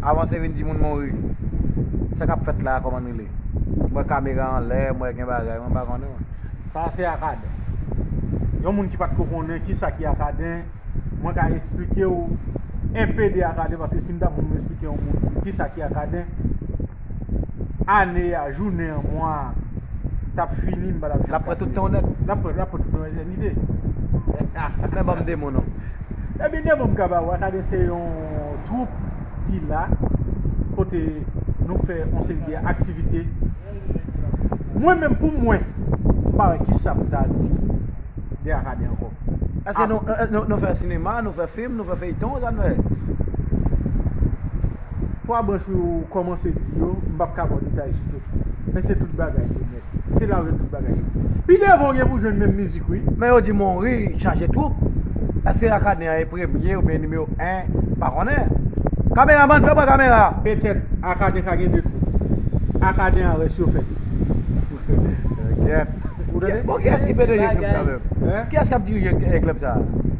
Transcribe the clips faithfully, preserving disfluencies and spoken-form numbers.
Avanse vin di moun mouri. Sa k ap fèt la a, kòman n rele? M wè kamera anlè, m wè gen bagay, mwen pa konnen, mwen. Sa a se Akaden. Yon moun ki pa t ko konnen kisa ki Akaden, mwen ka eksplike w enpe de Akaden, paske si m ta pou m eksplike yon moun kisa ki Akaden, ane a, jounen an, mwa a, t ap fini, m pa t ap janm kalkile. L ap pran tout tan w nèt. L ap pran, l ap pran tout tan etènite. Men ban m de mo non. Ebyen, de mo m ka ba ou, Akaden se yon twoup ki la, kote nou fè yon seri de aktivite. Mwen menm, pou mwen, m pa wè kisa m ta di de Akaden ankò. Èske nou, eh, nou, nou fè sinema, nou fè fim, nou fè feyton, sa nou fè? Twa branch ou kòmanse di yo, m p ap ka ba w detay sou tout. Men se tout bagay yo nèt. Se la ou jwenn tout bagay yo. Pi devan ou gen pou jwenn menm mizik, wi. Men yo di Monri chaje twoup. Èske Akaden an e premye oubyen nimewo en? Pa konnen. Kameramann, fè m wè kamera a. Petèt, Akaden ka gen de twoup. Akaden a rès yo fè de. Kèt. Ou tande? Bon, kiyès ki P D G klèb sa menm? Hein? Kiyès k ap dirije, eh, klèb sa?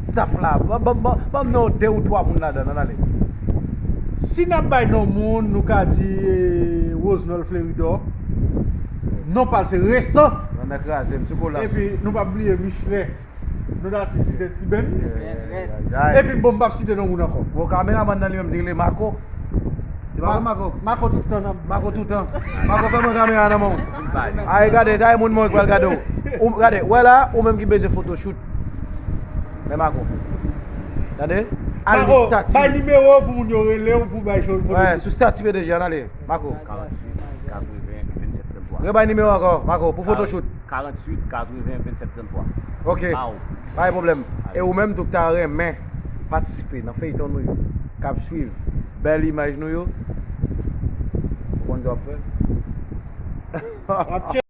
Staff la. Ban, ban, ban, ban m non de ou twa moun ladan, ann ale. Si n ap bay non moun, nou ka di, eh, Rosenol Fleuridor. Non pa l se Resan. Nan kraze m sou kolas. Epi nou p ap bliye Michelin. Non, atis se Ti Ben. Epi bon, m p ap site non moun ankò. Bon, kameramann nan li menm, li rele Mako. Se pa vre, Mako? Mako tout tan nan. Mako tout tan. Mako, fè mwen kamera nan men w. Ay, gade, sa e moun mwen ki pral gade w. Ou, gade, wè la, ou menm ki bezwen photoshoot. Men Mako. Tande? Al Mako, bay nimewo pou moun yo rele w pou bay show photoshoot. Wè, sou stati P D G, ann ale. Mako. Karanntuit, katreven, vennsèt, tranntwa. Rebay nimewo ankò, Mako, pou photoshoot. Karanntuit, katreven, vennsèt, tranntwa. Ok. Pa ou. Pa gen pwoblèm. E ou menm tou ki ta renmen patisipe nan feyton nou yo, k ap swiv bèl imaj nou yo, ou konn sa w ap fè? W ap tcheke.